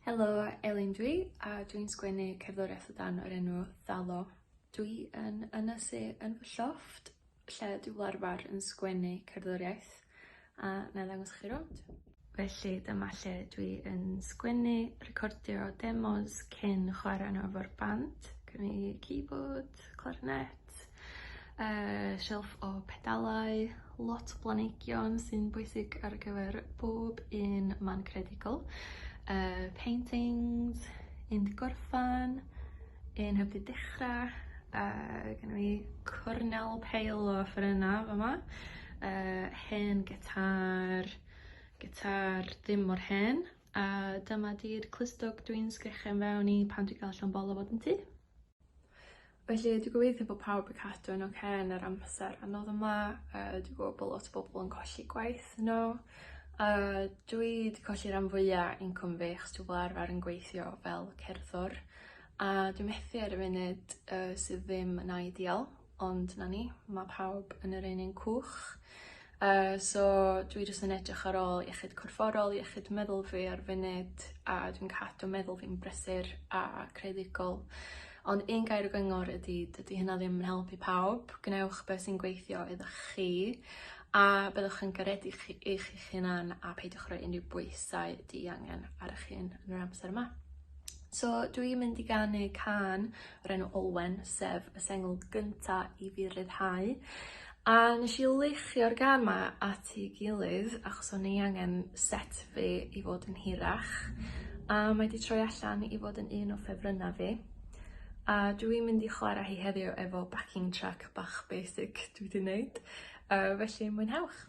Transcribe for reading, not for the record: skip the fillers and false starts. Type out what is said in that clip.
Helo, Elin dwi, a dwi'n sgwennu cerddoriaeth o dan yr enw Thalo. Dwi yn ynysu yn fy llofft, lle dwi fel arfer yn sgwennu cerddoriaeth, a na i ddangos chi rownd. Felly dyma lle dwi yn sgwennu, recordio demos cyn chwarae nhw efo'r band. Gen i keyboard, clarinet, Yy shelf o pedalau, lot o blanhigion sy'n bwysig ar gyfer bob un man creadigol. Yy paintings, un 'di gorffan, un heb 'di dechra, yy gynna fi cornel peil o offerynna fa' 'ma, yy hen gitar, gitar ddim mor hen, a dyma 'di'r clustog dwi'n sgrechian fewn i pan dwi ga'l llond bol o fod yn tŷ. Felly dwi gobeithio bod pawb yn cadw yn ocê yn yr amser anodd yma yy dwi gwbo bo' lot o bobol yn colli gwaith n'w a dwi 'di colli ran fwya incwm fi achos dwi fel arfer yn gweithio fel cerddor a dwi methu ar y funud yy sydd ddim yn ideal ond 'na ni, ma' pawb yn yr un un cwch. Yy so dwi jyst yn edrych ar ôl iechyd corfforol, iechyd meddwl fi ar funud a dwi'n cadw meddwl fi'n brysur a creadigol. Ond un gair o gyngor ydi dydi hynna ddim yn helpu pawb, gwnewch be' sy'n gweithio iddo chi a byddwch yn garedig chi i chi'ch hunan a peidiwch rhoi unrhyw bwysau diangen ar eich hun yn yr amser yma. So dwi'n mynd i ganu cân o'r enw Olwen, sef y sengl gynta i fi ryddhau. A nesh i luchio'r gân 'ma at ei gilydd achos o'n i angen set fi i fod yn hirach a mae 'di troi allan i fod yn un o ffefrynna fi. A dwi'n mynd i chwara hi heddiw efo backing track bach basic dwi 'di neud. Yy felly mwynhewch!